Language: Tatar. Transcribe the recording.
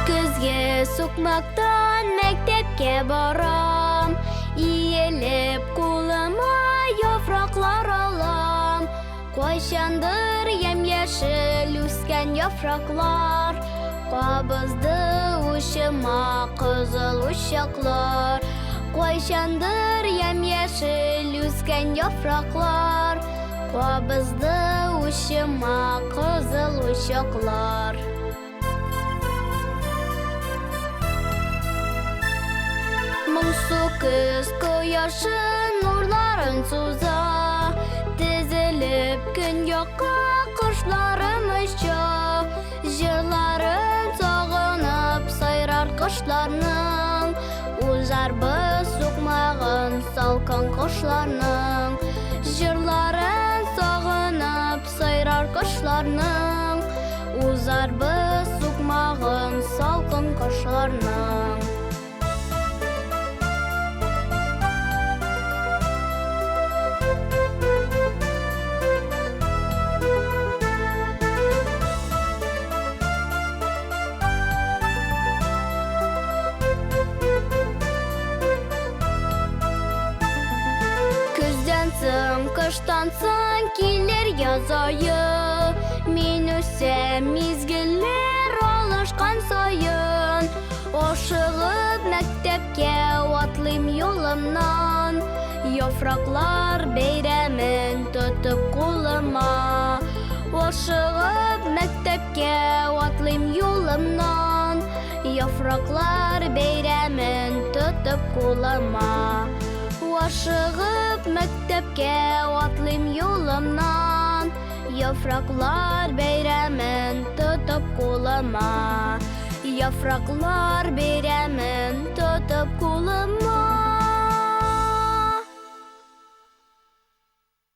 Көзге сукмактан мәктәпкә барам, Иелеп кулыма яфраклар алам. Кайчандыр ямь-яшел үскән яфраклар, Кабызды учыма кызыл учаклар. Кайчандыр ямь-яшел үскән яфраклар, Кабызды учыма кызыл учаклар. Моңсу көз кояшы нурларын суза, Тезелеп көньякка кошларым оча. Җырларын сагынып сайрар кошларның, Узарбыз сукмагын салкын кошларның. Җырларын сагынып сайрар кошларның, Узарбыз сукмагын салкын кошларның. Көздән соң, кыштан соң килер яз ае. Мин үсәм, мизгелләр алышкан саен. Ашыгып мәктәпкә атлыйм юлымнан. Яфраклар бәйрәмен тотып кулыма. Ашыгып мәктәпкә атлыйм юлымнан. Яфраклар бәйрәмен тотып кулыма. Ашыгып мәктәпкә атлыйм юлымнан. Яфраклар бәйрәмен тотып кулыма. Яфраклар бәйрәмен тотып кулыма.